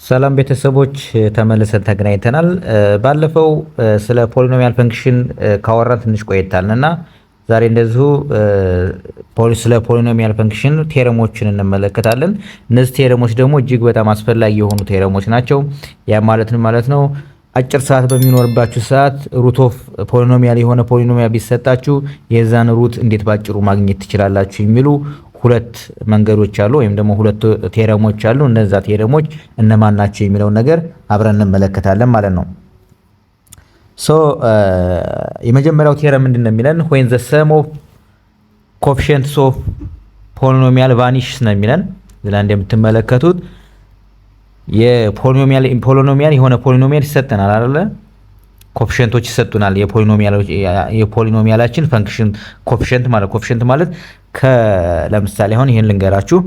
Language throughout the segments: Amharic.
ሰላም ቤተሰቦች፣ ተመልሰን ተገናኝተናል። ባለፈው ስለ polynomial function ካወራን ትንሽ ቆይታል እና ዛሬ እንደዚሁ ስለ polynomial function theorem ኦችን እንመለከታለን። እነዚህ theorem ኦች ደግሞ እጅግ በጣም አስፈላጊ የሆኑ theorem ኦች ናቸው። ያ ማለት ምን ማለት ነው? አጭር ሰዓት በሚኖርባችሁ ሰዓት root of polynomial የሆነ polynomial ቢሰጣችሁ የዛን root እንዴት ባጭሩ ማግኘት ትችላላችሁ የሚሉ ሁለት መንገዶች አሉ፣ ወይም ደግሞ ሁለት theorem ኦች አሉ። እነዛ theorem ኦች እነማን ናቸው የሚለውን ነገር አብረን እንመለከታለን ማለት ነው። So የመጀመሪያው theorem ምንድን ነው የሚለን? When the sum of coefficients of polynomial vanishes ነው የሚለን። እዚህ ላይ እንደምትመለከቱት የ polynomial የሆነ polynomial ይሰጠናል አይደለ? Coefficient ኦች ይሰጡናል። የ polynomial ኣችን function coefficient ማለት፣ coefficient ማለት ለምሳሌ አሁን ይሄን ልንገራችሁ።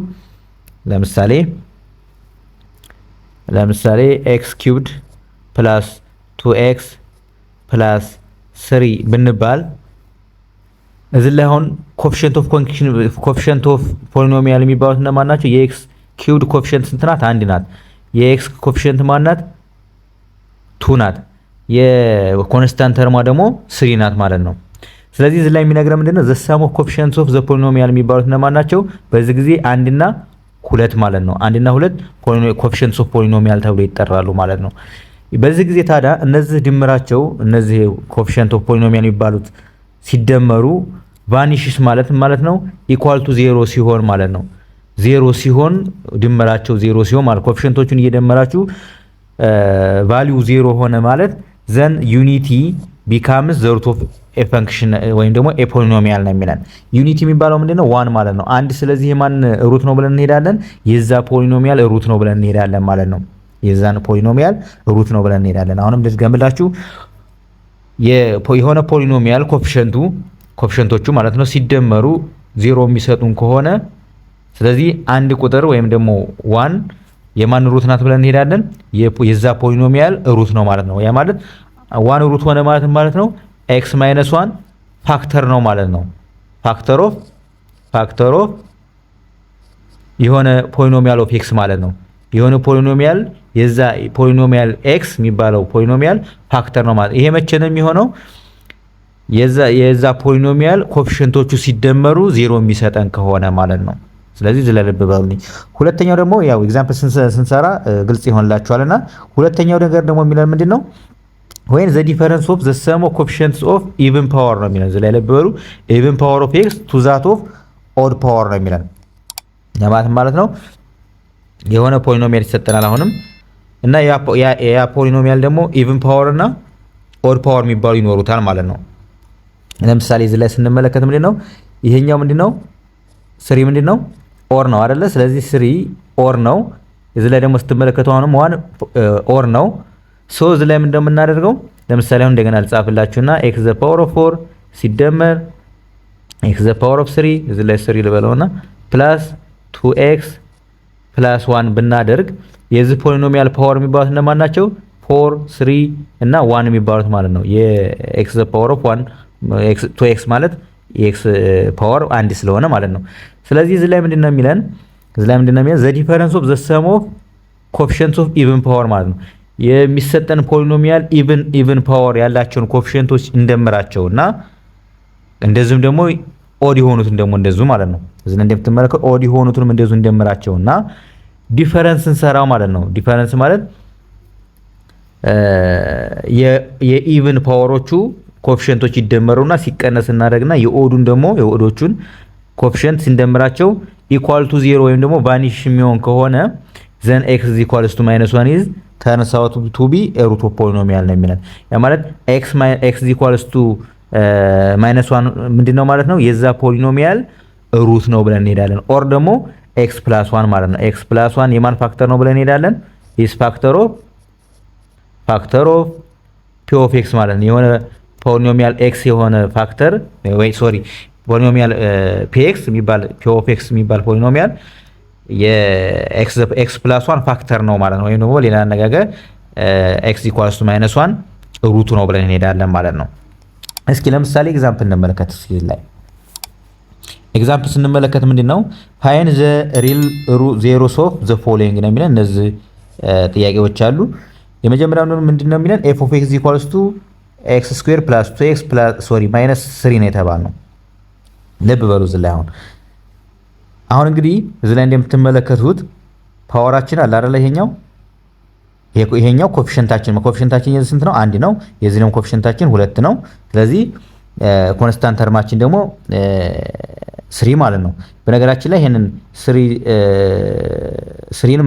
ለምሳሌ x cubed plus two x plus three ብንባል እዚህ ላይ አሁን coefficient of polynomial የሚባሉት እነማን ናቸው? የ x cubed coefficient ስንት ናት? አንድ ናት። የ x coefficient ማን ናት? Two ናት። የ constant term ኣ ደግሞ three ናት ማለት ነው። ስለዚህ እዚህ ላይ የሚነግረን ምንድነው? The sum of coefficients of the polynomial የሚባሉት እነማን ናቸው? በዚህ ጊዜ አንድና ሁለት ማለት ነው። አንድና ሁለት coefficients of polynomial ተብሎ ይጠራሉ ማለት ነው። በዚህ ጊዜ ታዲያ እነዚህ ድምራቸው፣ እነዚህ coefficient of polynomial የሚባሉት ሲደመሩ vanishes ማለት ማለት ነው equal to zero ሲሆን ማለት ነው። ዜሮ ሲሆን፣ ድምራቸው ዜሮ ሲሆን ማለት፣ coefficient ኦቹን እየደመራችሁ value zero ሆነ ማለት then unity becomes the root of a function ወይም ደግሞ a polynomial ነው የሚለን። Unity የሚባለው ምንድነው? One ማለት ነው፣ አንድ። ስለዚህ የማን root ነው ብለን እንሄዳለን? የዛ polynomial root ነው ብለን እንሄዳለን ማለት ነው። የዛን polynomial root ነው ብለን እንሄዳለን። አሁንም ልድገምላችሁ። የሆነ polynomial coefficient ኦቹ ማለት ነው ሲደመሩ ዜሮ የሚሰጡን ከሆነ፣ ስለዚህ አንድ ቁጥር ወይም ደግሞ one የማን root ናት ብለን እንሄዳለን? የዛ polynomial root ነው ማለት ነው። ያ ማለት one root ሆነ ማለት ማለት ነው x minus one factor ነው ማለት ነው። Factor of የሆነ polynomial of x ማለት ነው። የሆነ polynomial፣ የዛ polynomial x የሚባለው polynomial factor ነው ማለት። ይሄ መቼ ነው የሚሆነው? የዛ polynomial coefficient ኦቹ ሲደመሩ ዜሮ የሚሰጠን ከሆነ ማለት ነው። ስለዚህ እዚህ ላይ ልብ በሉልኝ። ሁለተኛው ደግሞ ያው example ስንሰራ ግልጽ ይሆንላችኋልና ሁለተኛው ነገር ደግሞ የሚለን ምንድን ነው? When the difference of the sum of coefficients of even power ነው የሚለን። እዚህ ላይ ልብ በሉ። Even power of x to that of odd power ነው የሚለን። ለማለት ማለት ነው የሆነ polynomial ይሰጠናል አሁንም እና ያ polynomial ደግሞ even power እና odd power የሚባሉ ይኖሩታል ማለት ነው። ለምሳሌ እዚህ ላይ ስንመለከት ምንድን ነው ይሄኛው? ምንድን ነው? Three ምንድን ነው? Odd ነው አይደለ? ስለዚህ three odd ነው። እዚህ ላይ ደግሞ ስትመለከቱ አሁንም one odd ነው። So እዚህ ላይ ምንድነው የምናደርገው? ለምሳሌ አሁን እንደገና ልጻፍላችሁና x the power of four ሲደመር x the power of three፣ እዚህ ላይ three ልበለውና፣ plus two x plus one ብናደርግ የዚህ polynomial power የሚባሉት እነማን ናቸው? Four፣ three እና one የሚባሉት ማለት ነው። የ x the power of one two x ማለት የ x power አንድ ስለሆነ ማለት ነው። ስለዚህ እዚህ ላይ ምንድን ነው የሚለን? እዚህ ላይ ምንድን ነው የሚለን? The difference of the sum of coefficients of even power ማለት ነው። የሚሰጠን polynomial even power ያላቸውን coefficient ኦች እንደምራቸው እና እንደዚሁም ደግሞ odd የሆኑትን ደግሞ እንደዚሁ ማለት ነው። እዚህ እንደምትመለከቱ odd የሆኑትንም እንደዚሁ እንደምራቸው እና difference እንሰራው ማለት ነው። Difference ማለት የ even power ኦቹ coefficient ኦች ይደመሩና ሲቀነስ እናደርግና የ odd ኡን ደግሞ የ odd ኦቹን coefficient ሲንደምራቸው equal to zero ወይም ደግሞ vanish የሚሆን ከሆነ then x is equals to minus one is turns out to be root of polynomial ነው የሚለን። ያ ማለት x is equals to minus one ምንድን ነው ማለት ነው? የዛ polynomial root ነው ብለን እንሄዳለን። Or ደግሞ x plus one ማለት ነው። x plus one የማን factor ነው ብለን እንሄዳለን? Is factor of p of x ማለት ነው። የሆነ polynomial x የሆነ factor ወይ sorry፣ polynomial p x የሚባል፣ p of x የሚባል polynomial የ x plus one factor ነው ማለት ነው። ወይም ደግሞ ሌላ አነጋገር x equals to minus one root ኡ ነው ብለን እንሄዳለን ማለት ነው። እስኪ ለምሳሌ example እንመለከት። እስኪ ላይ example ስንመለከት ምንድን ነው? Find the real zeros of the following ነው የሚለን። እነዚህ ጥያቄዎች አሉ። የመጀመሪያው ምንድን ነው የሚለን? f of x equals to x square plus two x, sorry, minus three ነው የተባልነው። ልብ በሉ እዚህ ላይ። አሁን እንግዲህ እዚህ ላይ እንደምትመለከቱት power ኣችን አለ አይደለ? ይሄኛው coefficient ኣችን የዚህ ስንት ነው? አንድ ነው። የዚህ ደግሞ coefficient ኣችን ሁለት ነው። ስለዚህ constant term ኣችን ደግሞ three ማለት ነው። በነገራችን ላይ ይሄንን three ን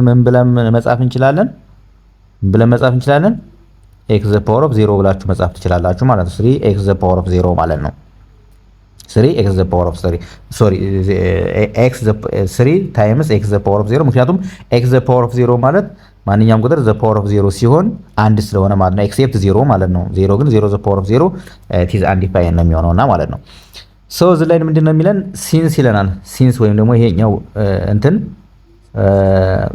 ምን ብለን መጻፍ እንችላለን? ብለን መጻፍ እንችላለን? x the power of zero ብላችሁ መጻፍ ትችላላችሁ ማለት ነው። Three x the power of zero ማለት ነው። Three x the power of three, sorry, x three times x the power of zero። ምክንያቱም x the power of zero ማለት ማንኛውም ቁጥር the power of zero ሲሆን አንድ ስለሆነ ማለት ነው። Except zero ማለት ነው። ዜሮ ግን zero the power of zero is undefined ነው የሚሆነውና ማለት ነው። So እዚህ ላይ ምንድን ነው የሚለን? Since ይለናል። Since ወይም ደግሞ ይሄኛው እንትን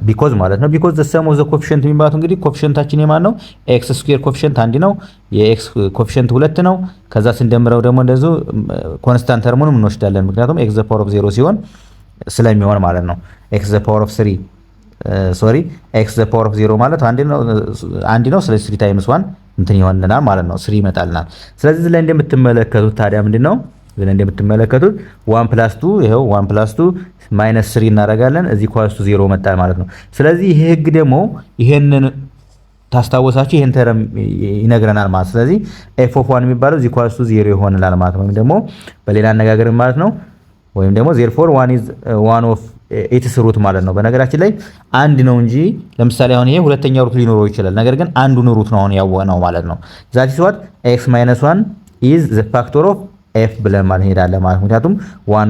because ማለት ነው። Because the sum of the coefficient የሚባሉት እንግዲህ coefficient ኣችን የማን ነው? X square coefficient አንድ ነው። የ x coefficient ሁለት ነው። ከዛ ስንደምረው ደግሞ እንደዚሁ constant term ኡንም እንወስዳለን። ምክንያቱም x the power of zero ሲሆን ስለሚሆን ማለት ነው። X the power of three, sorry, x the power of zero ማለት አንድ ነው። ስለዚህ three times one እንትን ይሆንልናል ማለት ነው። Three ይመጣልናል። ስለዚህ እዚህ ላይ እንደምትመለከቱት ታዲያ ምንድን ነው? እዚህ ላይ እንደምትመለከቱት one plus two፣ ይኸው one plus two minus three እናደርጋለን፣ is equals to zero መጣ ማለት ነው። ስለዚህ ይሄ ህግ ደግሞ ይሄንን ታስታወሳችሁ ይሄን term ይነግረናል ማለት። ስለዚህ f of one የሚባለው is equals to zero ይሆንላል ማለት ነው። ወይም ደግሞ በሌላ አነጋገር ማለት ነው፣ ወይም ደግሞ therefore one is one of its root ማለት ነው። በነገራችን ላይ አንድ ነው እንጂ ለምሳሌ አሁን ይሄ ሁለተኛ root ሊኖረው ይችላል። ነገር ግን አንዱን root ነው አሁን ያወቅነው ማለት ነው። That is what x minus one is the factor of f ብለን ማለት እንሄዳለን ማለት። ምክንያቱም one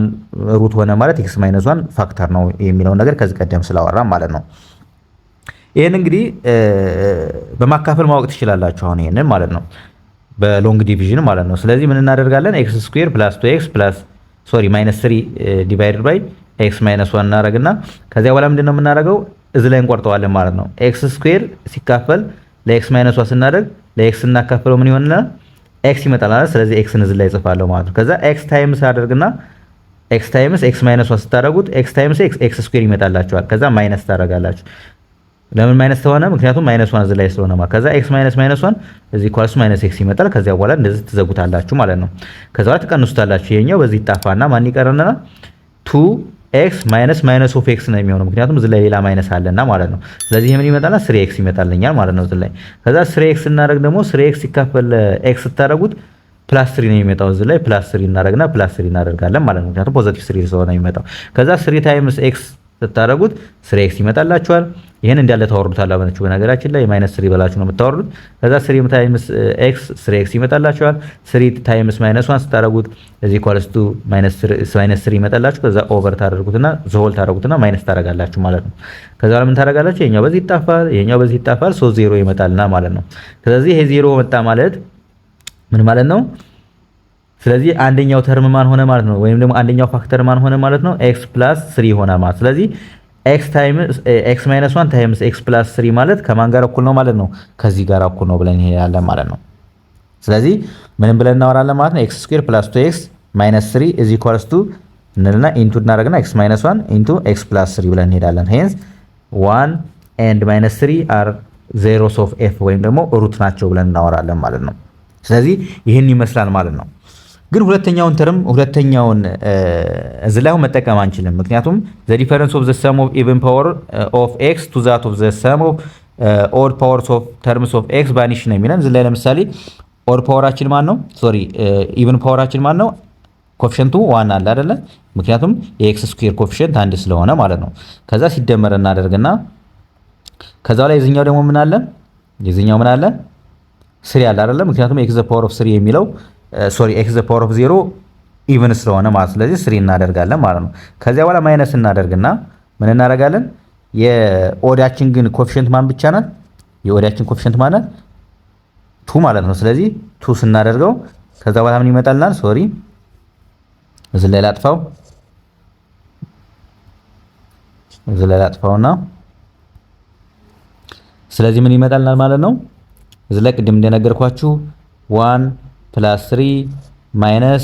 root ሆነ ማለት x minus one factor ነው የሚለውን ነገር ከዚህ ቀደም ስላወራን ማለት ነው። ይህን እንግዲህ በማካፈል ማወቅ ትችላላችሁ። አሁን ይህንን ማለት ነው በ long division ማለት ነው። ስለዚህ ምን እናደርጋለን? X square plus two x plus, sorry, minus three divided by x minus one እናደርግና ከዚያ በኋላ ምንድን ነው የምናደርገው? እዚህ ላይ እንቆርጠዋለን ማለት ነው። X square ሲካፈል ለ x minus one ስናደርግ ለ x እናካፍለው ምን ይሆንልናል? X ይመጣል አይደል? ስለዚህ x ን እዚህ ላይ እጽፋለሁ ማለት ነው። ከዛ x times አደርግና x times x minus one ስታደርጉት x times x x square ይመጣላችኋል። ከዛ minus ታደርጋላችሁ። ለምን minus ተሆነ? ምክንያቱም minus one እዚህ ላይ ስለሆነ ማለት። ከዛ x minus minus one is equals minus x ይመጣል። ከዚያ በኋላ እንደዚህ ትዘጉታላችሁ ማለት ነው። ከዛ በኋላ ትቀንሱታላችሁ። ይሄኛው በዚህ ይጣፋና ማን ይቀረናል? Two x minus minus of x ነው የሚሆነው፣ ምክንያቱም እዚህ ላይ ሌላ minus አለና ማለት ነው። ስለዚህ ምን ይመጣል? Three x ይመጣልኛል ማለት ነው እዚህ ላይ። ከዛ three x እናደርግ ደግሞ three x ሲካፈል x ስታደርጉት plus three ነው የሚመጣው። እዚህ ላይ plus three እናደርግና plus three እናደርጋለን ማለት ነው። ምክንያቱም positive three ስለሆነ የሚመጣው። ከዛ three times x ስታደርጉት three x ይመጣላችኋል። ይህን እንዳለ ታወርዱታላችሁ። በነገራችን ላይ minus three ብላችሁ ነው የምታወርዱት። ከዛ three times x three x ይመጣላችኋል። Three times minus one ስታደርጉት is equals to minus three ይመጣላችሁ። ከዛ over ታደርጉትና the whole ታደርጉትና minus ታደርጋላችሁ ማለት ነው። ከዛ ምን ታደርጋላችሁ? ይሄኛው በዚህ ይጣፋል፣ ይሄኛው በዚህ ይጣፋል። So zero ይመጣልና ማለት ነው። ስለዚህ ይሄ ዜሮ መጣ ማለት ምን ማለት ነው? ስለዚህ አንደኛው term ማን ሆነ ማለት ነው? ወይም ደግሞ አንደኛው factor ማን ሆነ ማለት ነው? X plus three ይሆናል ማለት። ስለዚህ x times x minus one times x plus three ማለት ከማን ጋር እኩል ነው ማለት ነው? ከዚህ ጋር እኩል ነው ብለን እንሄዳለን ማለት ነው። ስለዚህ ምንም ብለን እናወራለን ማለት ነው። X square plus two x minus three is equals to እንልና into እናደርግና x minus one into x plus three ብለን እንሄዳለን። Hence one and minus three are zeros of f ወይም ደግሞ root ናቸው ብለን እናወራለን ማለት ነው። ስለዚህ ይህን ይመስላል ማለት ነው። ግን ሁለተኛውን term ሁለተኛውን እዚህ ላይ አሁን መጠቀም አንችልም። ምክንያቱም the difference of the sum of even power of x to that of the sum of odd powers of terms of x vanish ነው የሚለን። እዚህ ላይ ለምሳሌ odd power ኣችን ማን ነው? Sorry, even power ኣችን ማን ነው? Coefficient ኡ one አለ አይደለ? ምክንያቱም የ x square coefficient አንድ ስለሆነ ማለት ነው። ከዛ ሲደመር እናደርግና ከዛ ላይ የዚህኛው ደግሞ ምን አለ? የዚህኛው ምን አለ? Three አለ አይደለ? ምክንያቱም x the power of three የሚለው, sorry, x the power of zero even ስለሆነ ማለት፣ ስለዚህ three እናደርጋለን ማለት ነው። ከዚያ በኋላ minus እናደርግና ምን እናደርጋለን? የ odd ኣችን ግን coefficient ማን ብቻ ናት? የ odd ኣችን coefficient ማን ናት? Two ማለት ነው። ስለዚህ two ስናደርገው ከዛ በኋላ ምን ይመጣልናል? Sorry, እዚህ ላይ ላጥፋው፣ እዚህ ላይ ላጥፋውና ስለዚህ ምን ይመጣልናል ማለት ነው? እዚህ ላይ ቅድም እንደነገርኳችሁ one plus three minus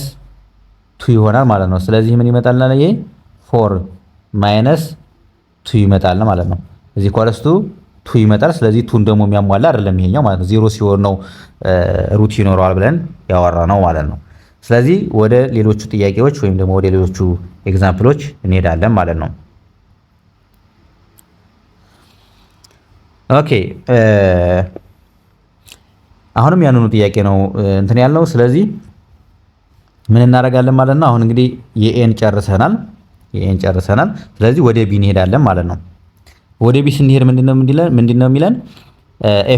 two ይሆናል ማለት ነው። ስለዚህ ምን ይመጣልናል? ይሄ four minus two ይመጣል ማለት ነው። Is equals to Two ይመጣል። ስለዚህ two ን ደግሞ የሚያሟላ አይደለም ይሄኛው ማለት ነው። ዜሮ ሲሆን ነው root ይኖረዋል ብለን ያወራነው ማለት ነው። ስለዚህ ወደ ሌሎቹ ጥያቄዎች ወይም ደግሞ ወደ ሌሎቹ example ኦች እንሄዳለን ማለት ነው። Okay፣ አሁንም ያንኑ ጥያቄ ነው እንትን ያልነው። ስለዚህ ምን እናደርጋለን ማለት ነው። አሁን እንግዲህ የ A ን ጨርሰናል፣ የ A ን ጨርሰናል። ስለዚህ ወደ B እንሄዳለን ማለት ነው። ወደ B ስንሄድ ምንድነው የሚለን?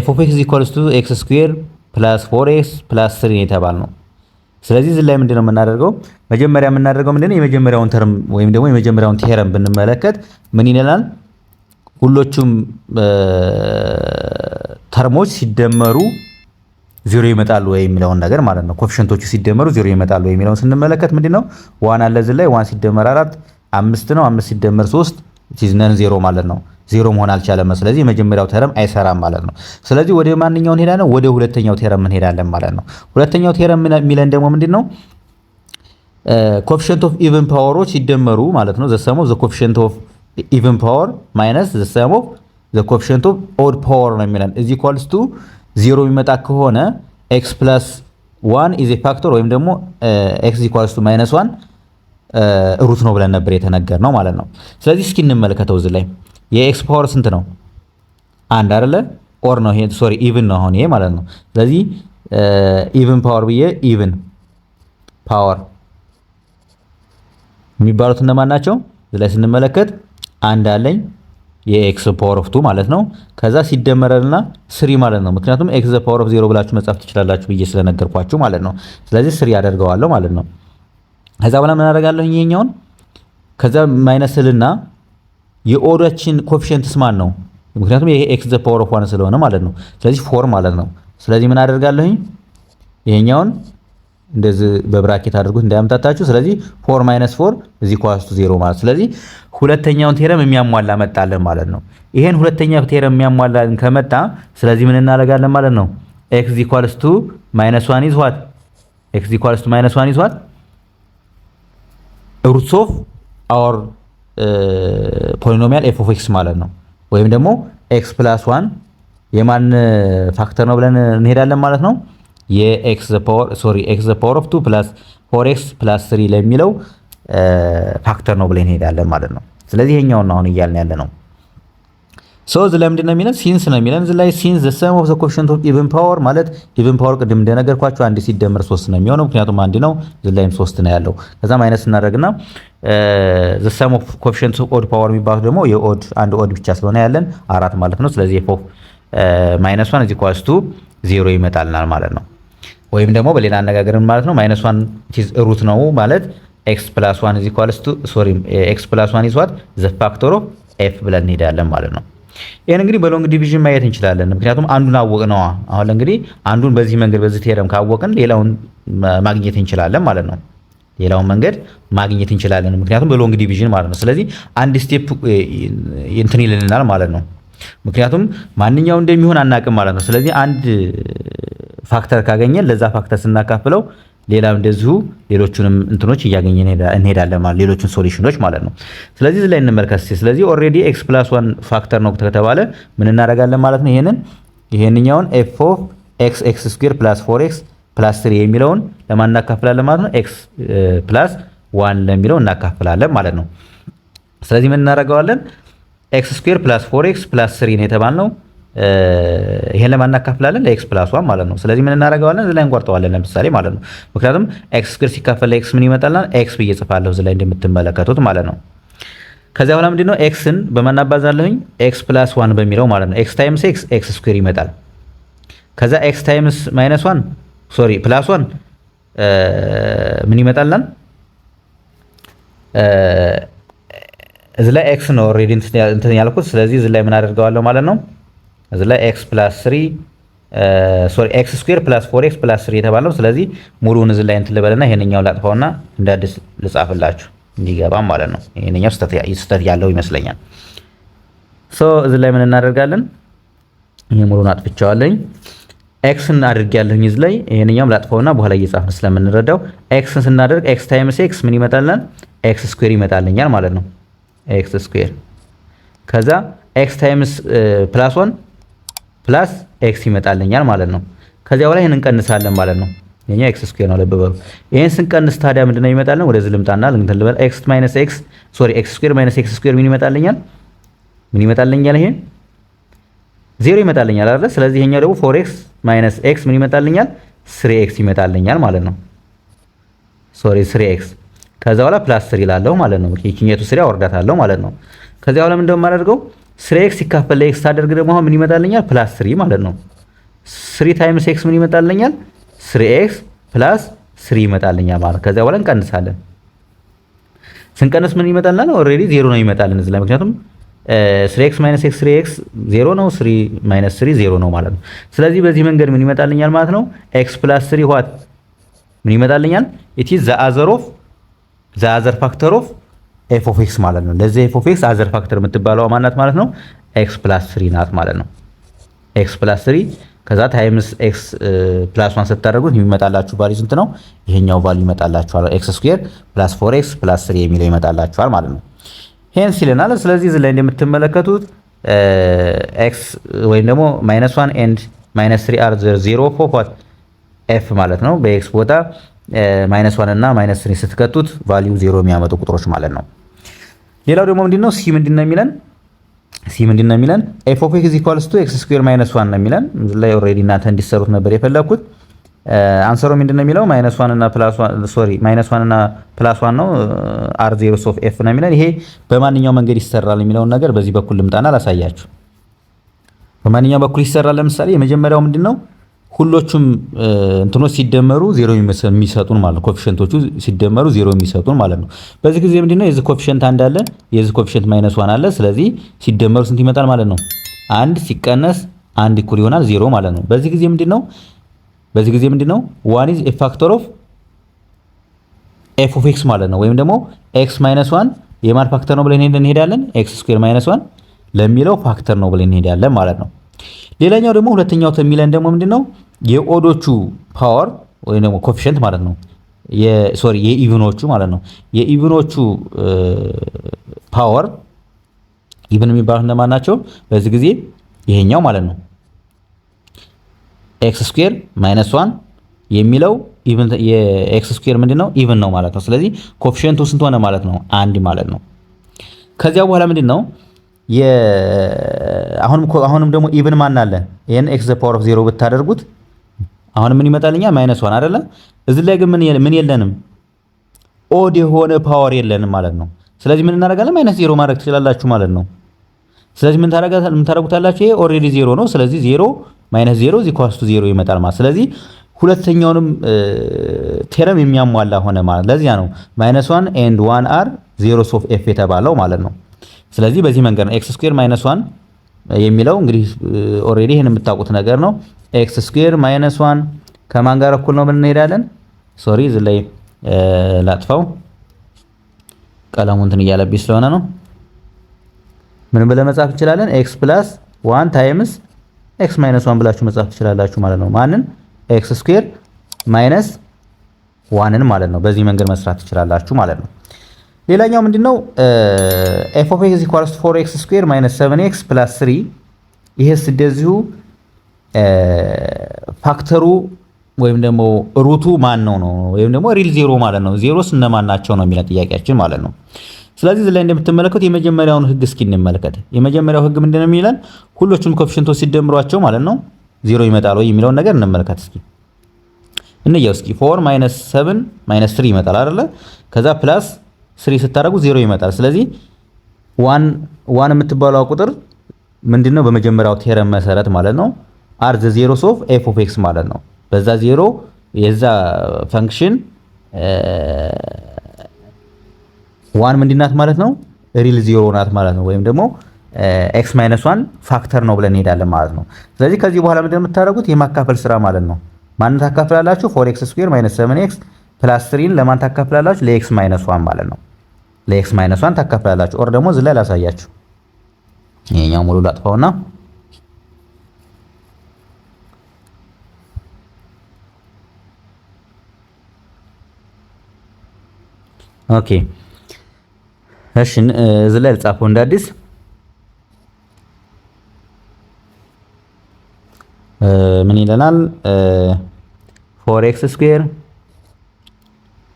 f of x equals to x square plus four x plus three የተባልነው። ስለዚህ እዚህ ላይ ምንድነው የምናደርገው? መጀመሪያ የምናደርገው ምንድነው? የመጀመሪያውን term ወይም ደግሞ የመጀመሪያውን theorem ብንመለከት ምን ይለናል? ሁሎቹም term ኦች ሲደመሩ ዜሮ ይመጣሉ ወይ የሚለውን ነገር ማለት ነው። Coefficient ኦቹ ሲደመሩ ዜሮ ይመጣሉ ወይ የሚለውን ስንመለከት ምንድነው? One አለ እዚህ ላይ፣ one ሲደመር አራት አምስት ነው። አምስት ሲደመር ሶስት non zero ማለት ነው። ዜሮ መሆን አልቻለም። ስለዚህ የመጀመሪያው theorem አይሰራም ማለት ነው። ስለዚህ ወደ ማንኛው እንሄዳለን? ወደ ሁለተኛው theorem እንሄዳለን ማለት ነው። ሁለተኛው theorem የሚለን ደግሞ ምንድነው? Coefficient of even power ኦች ሲደመሩ ማለት ነው፣ the sum of the coefficient of even power minus the sum of the coefficient of odd power ነው የሚለን፣ is equals to zero የሚመጣ ከሆነ x plus one is a factor ወይም ደግሞ x equals to minus one root ነው ብለን ነበር የተነገርነው ማለት ነው። ስለዚህ እስኪ እንመልከተው፣ እዚህ ላይ የ x power ስንት ነው? አንድ አይደለ? Odd ነው ይሄ፣ sorry፣ even ነው አሁን ይሄ ማለት ነው። ስለዚህ even power ብዬ even power የሚባሉት እነማን ናቸው? እዚህ ላይ ስንመለከት አንድ አለኝ፣ የ x power of two ማለት ነው። ከዛ ሲደመረልና three ማለት ነው። ምክንያቱም x the power of zero ብላችሁ መጻፍ ትችላላችሁ ብዬ ስለነገርኳችሁ ማለት ነው። ስለዚህ three አደርገዋለሁ ማለት ነው። ከዛ በኋላ ምን አደርጋለሁ? ይሄኛውን ከዛ minus ልና የ odd ኣችን coefficient ስ ማን ነው? ምክንያቱም ይሄ x the power of one ስለሆነ ማለት ነው። ስለዚህ four ማለት ነው። ስለዚህ ምን አደርጋለሁኝ? ይሄኛውን እንደዚህ በ bracket አድርጉት እንዳያምታታችሁ። ስለዚህ four minus four is equals to zero ማለት፣ ስለዚህ ሁለተኛውን theorem የሚያሟላ መጣልን ማለት ነው። ይሄን ሁለተኛ theorem የሚያሟላልን ከመጣ ስለዚህ ምን እናደርጋለን ማለት ነው? X equals to minus one is what? X equals to minus one is what? Roots of our polynomial f of x ማለት ነው። ወይም ደግሞ x plus one የማን factor ነው ብለን እንሄዳለን ማለት ነው። የ x power, sorry, x power of two plus four x plus three ለሚለው factor ነው ብለን እንሄዳለን ማለት ነው። ስለዚህ ይሄኛውን ነው አሁን እያልን ያለ ነው። So እዚህ ላይ ምንድን ነው የሚለን? Since ነው የሚለን እዚህ ላይ። Since the sum of the coefficient of even power ማለት even power ቅድም እንደነገርኳችሁ አንድ ሲደመር ሶስት ነው የሚሆነው፣ ምክንያቱም አንድ ነው፣ እዚህ ላይም ሶስት ነው ያለው። ከዛ minus እናደርግና the sum of coefficient of odd power የሚባሉት ደግሞ የ odd አንድ odd ብቻ ስለሆነ ያለን አራት ማለት ነው። ስለዚህ f of minus one is equals to zero ይመጣልናል ማለት ነው። ወይም ደግሞ በሌላ አነጋገር ማለት ነው፣ minus one is root ነው ማለት x plus one is equals to, sorry, x plus one is what? The factor of f ብለን እንሄዳለን ማለት ነው። ይህን እንግዲህ በ long division ማየት እንችላለን። ምክንያቱም አንዱን አወቅነዋ። አሁን እንግዲህ አንዱን በዚህ መንገድ በዚህ theorem ካወቅን ሌላውን ማግኘት እንችላለን ማለት ነው። ሌላውን መንገድ ማግኘት እንችላለን፣ ምክንያቱም በ long division ማለት ነው። ስለዚህ አንድ step እንትን ይልልናል ማለት ነው። ምክንያቱም ማንኛው እንደሚሆን አናቅም ማለት ነው። ስለዚህ አንድ factor ካገኘን ለዛ factor ስናካፍለው ሌላም እንደዚሁ ሌሎቹንም እንትኖች እያገኘን እንሄዳለን ማለት፣ ሌሎቹን solution ኖች ማለት ነው። ስለዚህ እዚህ ላይ እንመልከት። ስለዚህ already x plus one factor ነው ከተባለ ምን እናደርጋለን ማለት ነው? ይሄንኛውን f of x x square plus four x plus three የሚለውን ለማን እናካፍላለን ማለት ነው? X plus one ለሚለው እናካፍላለን ማለት ነው። ስለዚህ ምን እናደርገዋለን? X square plus four x plus three ነው የተባልነው። ይሄን ለማን እናካፍላለን? ለ x plus one ማለት ነው። ስለዚህ ምን እናደርገዋለን? እዚህ ላይ እንቆርጠዋለን ለምሳሌ ማለት ነው። ምክንያቱም x square ሲካፈል ለ x ምን ይመጣልናል? X ብዬ ጽፋለሁ እዚህ ላይ እንደምትመለከቱት ማለት ነው። ከዚያ በኋላ ምንድነው? X ን በማን አባዛለሁኝ? X plus one በሚለው ማለት ነው። X times x x square ይመጣል። ከዛ x times minus one, sorry, plus one ምን ይመጣልናል? እዚህ ላይ x ነው already እንትን ያልኩት። ስለዚህ እዚህ ላይ ምን አደርገዋለሁ ማለት ነው? እዚህ ላይ x plus three, sorry, x square plus four x plus three የተባለው፣ ስለዚህ ሙሉውን እዚህ ላይ እንትን ልበልና ይሄንኛውን ላጥፋውና እንደ አዲስ ልጻፍላችሁ እንዲገባ ማለት ነው። ይሄንኛው ስህተት ያለው ይመስለኛል። So እዚህ ላይ ምን እናደርጋለን? ይሄ ሙሉን አጥፍቼዋለኝ። X ን አድርጌያለሁኝ እዚህ ላይ፣ ይሄንኛውም ላጥፋውና በኋላ እየጻፍን ስለምንረዳው x ን ስናደርግ x times x ምን ይመጣልናል? X square ይመጣልኛል ማለት ነው። X square ከዛ x times plus one plus x ይመጣልኛል ማለት ነው። ከዚያ በኋላ ይሄን እንቀንሳለን ማለት ነው። የኛ x square ነው፣ ልብ በሉ። ይሄን ስንቀንስ ታዲያ ምንድነው ይመጣልን? ወደዚህ ልምጣና እንትን ልበል። x minus x, sorry, x square minus x square ምን ይመጣልኛል? ምን ይመጣልኛል? ይሄ ዜሮ ይመጣልኛል አይደል? ስለዚህ ይሄኛው ደግሞ four x minus x ምን ይመጣልኛል? Three x ይመጣልኛል ማለት ነው። Sorry, three x ከዛ በኋላ plus three እላለሁ ማለት ነው። ይችኛቱ three አወርዳታለሁ ማለት ነው። ከዚያ በኋላ ምንድነው የማደርገው? Three x ሲካፈል ለ x ሳደርግ ደግሞ አሁን ምን ይመጣልኛል? Plus three ማለት ነው። Three times x ምን ይመጣልኛል? Three x plus three ይመጣልኛል ማለት ነው። ከዚያ በኋላ እንቀንሳለን። ስንቀንስ ምን ይመጣልናል? Already ዜሮ ነው ይመጣልን እዚህ ላይ፣ ምክንያቱም three x minus x three x ዜሮ ነው። Three minus three ዜሮ ነው ማለት ነው። ስለዚህ በዚህ መንገድ ምን ይመጣልኛል ማለት ነው? X plus three what ምን ይመጣልኛል? It is the other factor of f of x ማለት ነው። ለዚህ f of x other factor የምትባለው ማናት ማለት ነው? X plus three ናት ማለት ነው። X plus three ከዛ times x plus one ስታደርጉት የሚመጣላችሁ value ስንት ነው? ይሄኛው value ይመጣላችኋል። X square plus four x plus three የሚለው ይመጣላችኋል ማለት ነው። Hence ይለናል። ስለዚህ እዚህ ላይ እንደምትመለከቱት x ወይም ደግሞ minus one and minus three are zero of what f ማለት ነው። በ x ቦታ minus one እና minus three ስትከቱት value ዜሮ የሚያመጡ ቁጥሮች ማለት ነው። ሌላው ደግሞ ምንድነው? C ምንድነው የሚለን? C ምንድነው የሚለን? F of x equals to x square minus one ነው የሚለን። ላይ already እናንተ እንዲሰሩት ነበር የፈለኩት። Answer ኡ ምንድነው የሚለው? Minus one እና plus one, sorry, minus one እና plus one ነው are zeros of f ነው የሚለን። ይሄ በማንኛው መንገድ ይሰራል የሚለውን ነገር በዚህ በኩል ልምጣና ላሳያችሁ። በማንኛው በኩል ይሰራል። ለምሳሌ የመጀመሪያው ምንድነው? ሁሎቹም እንትኖች ሲደመሩ ዜሮ የሚሰጡን ማለት ነው። Coefficient ኦቹ ሲደመሩ ዜሮ የሚሰጡን ማለት ነው። በዚህ ጊዜ ምንድነው? የዚህ coefficient አንድ አለ፣ የዚህ coefficient minus one አለ። ስለዚህ ሲደመሩ ስንት ይመጣል ማለት ነው? አንድ ሲቀነስ አንድ እኩል ይሆናል ዜሮ ማለት ነው። በዚህ ጊዜ ምንድነው? One is a factor of f of x ማለት ነው። ወይም ደግሞ x minus one የማን factor ነው ብለን እንሄዳለን? X square minus one ለሚለው factor ነው ብለን እንሄዳለን ማለት ነው። ሌላኛው ደግሞ ሁለተኛው የሚለን ደግሞ ምንድነው? የ odd ኦቹ power ወይም ደግሞ coefficient ማለት ነው። Sorry, የ even ኦቹ ማለት ነው። የ even ኦቹ power፣ even የሚባሉት እነማን ናቸው? በዚህ ጊዜ ይሄኛው ማለት ነው፣ x square minus one የሚለው even፣ የ x square ምንድነው? Even ነው ማለት ነው። ስለዚህ coefficient ኡ ስንት ሆነ ማለት ነው? አንድ ማለት ነው። ከዚያ በኋላ ምንድነው? አሁንም ደግሞ even ማን አለ? ይሄን x the power of zero ብታደርጉት አሁን ምን ይመጣልኛል? Minus one አይደለ? እዚህ ላይ ግን ምን የለንም? Odd የሆነ power የለንም ማለት ነው። ስለዚህ ምን እናደርጋለን? Minus zero ማድረግ ትችላላችሁ ማለት ነው። ስለዚህ ምን ታደርጉታላችሁ? ይሄ already ዜሮ ነው። ስለዚህ zero minus zero is equals to zero ይመጣል ማለት። ስለዚህ ሁለተኛውንም theorem የሚያሟላ ሆነ ማለት። ለዚያ ነው minus one and one are zeros of f የተባለው ማለት ነው። ስለዚህ በዚህ መንገድ ነው x square minus one የሚለው። እንግዲህ already ይሄን የምታውቁት ነገር ነው። X square minus one ከማን ጋር እኩል ነው ብለን እንሄዳለን? Sorry፣ እዚህ ላይ ላጥፋው፣ ቀለሙ እንትን እያለብኝ ስለሆነ ነው። ምን ብለን መጻፍ እንችላለን? X plus one times x minus one ብላችሁ መጻፍ ትችላላችሁ ማለት ነው። ማንን? X square minus one ን ማለት ነው። በዚህ መንገድ መስራት ትችላላችሁ ማለት ነው። ሌላኛው ምንድነው? F of x equals four x square minus seven x plus three። ይሄስ እንደዚሁ factor ኡ ወይም ደግሞ root ኡ ማን ነው ነው ወይም ደግሞ real zero ማለት ነው። Zeros እነማን ናቸው ነው የሚለው ጥያቄያችን ማለት ነው። ስለዚህ እዚህ ላይ እንደምትመለከቱት የመጀመሪያውን ህግ እስኪ እንመልከት። የመጀመሪያው ህግ ምንድነው የሚለን? ሁሎቹም coefficient ኦች ሲደምሯቸው ማለት ነው ዜሮ ይመጣል ወይ የሚለውን ነገር እንመልከት እስኪ፣ እንየው እስኪ። Four minus seven minus three ይመጣል አይደለ? ከዛ plus three ስታደርጉ ዜሮ ይመጣል። ስለዚህ one one የምትባለው ቁጥር ምንድነው? በመጀመሪያው theorem መሰረት ማለት ነው are the zeros of f of x ማለት ነው። በዛ ዜሮ የዛ function one ምንድናት ማለት ነው? Real zero ናት ማለት ነው። ወይም ደግሞ x minus one factor ነው ብለን እንሄዳለን ማለት ነው። ስለዚህ ከዚህ በኋላ ምንድነው የምታደርጉት? የማካፈል ስራ ማለት ነው። ማንን ታካፍላላችሁ? Four x square minus seven x plus three ን ለማን ታካፍላላችሁ? ለ x minus one ማለት ነው። ለ x minus one ታካፍላላችሁ። Or ደግሞ እዚህ ላይ ላሳያችሁ። ይሄኛው ሙሉ ላጥፋውና፣ okay፣ እሺ፣ እዚህ ላይ ልጻፈው እንደ አዲስ። ምን ይለናል? Four x square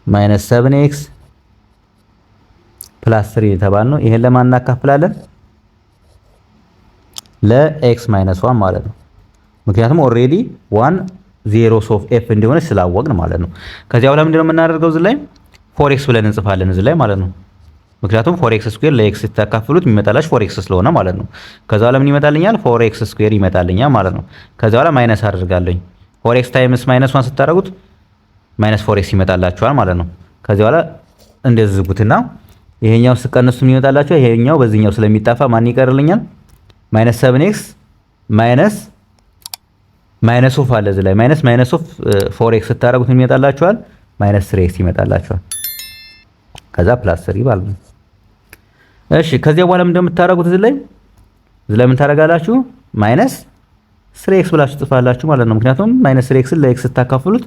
minus seven x plus three የተባል ነው። ይሄን ለማን እናካፍላለን? ለ x minus one ማለት ነው። ምክንያቱም already one zeros of f እንደሆነች ስላወቅን ማለት ነው። ከዚያ በኋላ ምንድነው የምናደርገው? እዚህ ላይ four x ብለን እንጽፋለን እዚህ ላይ ማለት ነው። ምክንያቱም four x square ለ x ስታካፍሉት የሚመጣላችሁ four x ስለሆነ ማለት ነው። ከዛ በኋላ ምን ይመጣልኛል? Four x square ይመጣልኛል ማለት ነው። ከዛ በኋላ minus አድርጋለኝ። Four x times minus one ስታደርጉት minus four x ይመጣላችኋል ማለት ነው። ከዚህ በኋላ እንደዚህ ዝጉትና ይሄኛው ስቀንሱ ምን ይመጣላችኋል? ይሄኛው በዚህኛው ስለሚጣፋ ማን ይቀርልኛል? Minus seven x minus minus of አለ እዚህ ላይ፣ minus minus of four x ስታደርጉት ምን ይመጣላችኋል? Minus three x ይመጣላችኋል። ከዛ plus three ማለት ነው። እሺ፣ ከዚያ በኋላ ምን እንደምታደርጉት እዚህ ላይ ምን ታደርጋላችሁ? Minus three x ብላችሁ ትጽፋላችሁ ማለት ነው። ምክንያቱም minus three x ን ለ x ስታካፍሉት፣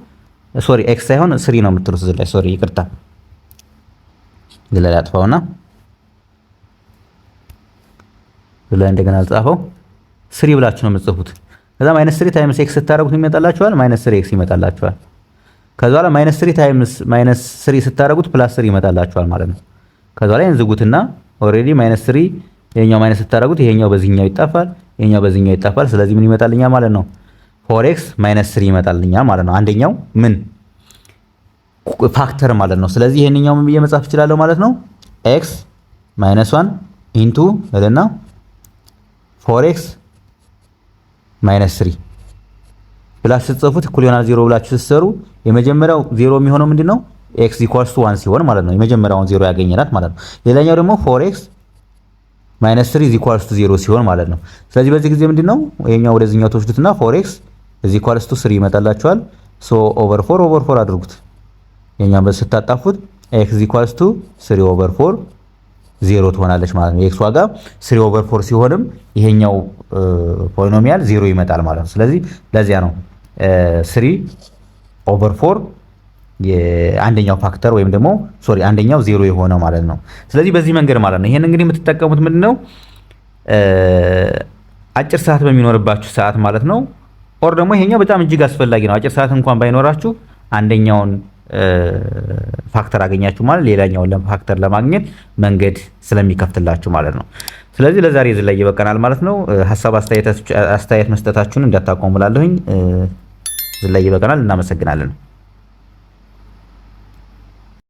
sorry፣ x ሳይሆን three ነው የምትሉት እዚህ ላይ፣ sorry፣ ይቅርታ። እዚህ ላይ ላጥፋውና እዚህ ላይ እንደገና ልጻፈው። Three ብላችሁ ነው የምትጽፉት። ከዛ minus three times x ስታደርጉት ይመጣላችኋል minus three x ይመጣላችኋል። ከዛ በኋላ minus three times minus three ስታደርጉት plus three ይመጣላችኋል ማለት ነው። ከዛ ላይ እንዝጉትና already minus three ይሄኛው minus ስታደርጉት ይሄኛው በዚህኛው ይጣፋል፣ ይሄኛው በዚህኛው ይጣፋል። ስለዚህ ምን ይመጣልኛል ማለት ነው? Four x minus three ይመጣልኛል ማለት ነው። አንደኛው ምን factor ማለት ነው። ስለዚህ ይሄንኛው ምን ብዬ መጻፍ እችላለሁ ማለት ነው? X minus one into እልና four x minus three ብላችሁ ስትጽፉት እኩል ይሆናል ዜሮ ብላችሁ ስትሰሩ የመጀመሪያው ዜሮ የሚሆነው ምንድን ነው? X equals to one ሲሆን ማለት ነው። የመጀመሪያውን ዜሮ ያገኘናት ማለት ነው። ሌላኛው ደግሞ four x minus three is equals to zero ሲሆን ማለት ነው። ስለዚህ በዚህ ጊዜ ምንድን ነው፣ ይሄኛው ወደዚህኛው ትወስዱትና four x is equals to three ይመጣላችኋል። So over four over four አድርጉት። ይሄኛውን በዚህ ስታጣፉት x equals to three over four zero ትሆናለች ማለት ነው። የ x ዋጋ three over four ሲሆንም ይሄኛው polynomial zero ይመጣል ማለት ነው። ስለዚህ ለዚያ ነው three over four የአንደኛው factor ወይም ደግሞ፣ sorry፣ አንደኛው ዜሮ የሆነው ማለት ነው። ስለዚህ በዚህ መንገድ ማለት ነው። ይሄን እንግዲህ የምትጠቀሙት ምንድን ነው፣ አጭር ሰዓት በሚኖርባችሁ ሰዓት ማለት ነው። Or ደግሞ ይሄኛው በጣም እጅግ አስፈላጊ ነው። አጭር ሰዓት እንኳን ባይኖራችሁ አንደኛውን factor አገኛችሁ ማለት ሌላኛውን factor ለማግኘት መንገድ ስለሚከፍትላችሁ ማለት ነው። ስለዚህ ለዛሬ እዚህ ላይ ይበቃናል ማለት ነው። ሀሳብ አስተያየት መስጠታችሁን እንዳታቆሙ እላለሁኝ። እዚህ ላይ ይበቃናል። እናመሰግናለን።